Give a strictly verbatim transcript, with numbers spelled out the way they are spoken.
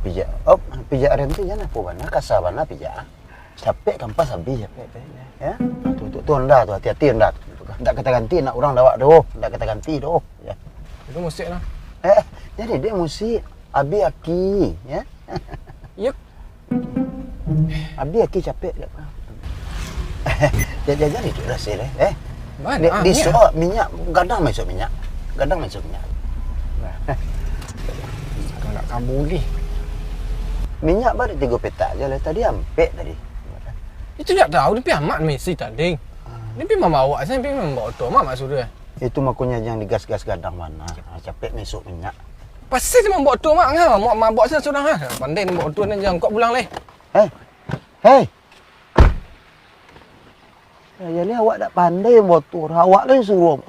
Pijak, op, pijak rem tu jan apo bana, kasa bana pijak. Capek kampas abih capek tu, ya. Tu, tu, tu Honda tu, hati-hati Honda tu. Ndak ka taganti anak urang dek awak tu, ndak ka taganti tu, ya. Itu musik lah. Eh, jadi dek musik, abih aki, ya. Yuk. Abih aki capek dek. Jadi, jadi itu lah sih, eh. Mana? Di, ah, di minyak. Sok minyak, gadang masuk minyak. Gadang masuk minyak. Kalau nak kabuli. Minyak baru tiga petak je lah tadi, ampek tadi. Itu ndak tahu, dia pi amak misi tadi. Ah. Dia pi mambawa, saya pi mambawa tu, amak maksud dia. Itu makanya jangan digas-gas gadang mana. Ah, capek masuk minyak. Pasti dia mambawa tu, mak, ngah, mau mambawa saya surang, ha. Pandai dia mambawa tu, ni jangan kau pulang leh. Hei. Hei. Ya, jadi awak dak pandai mambawa tu, awak lah yang suruh.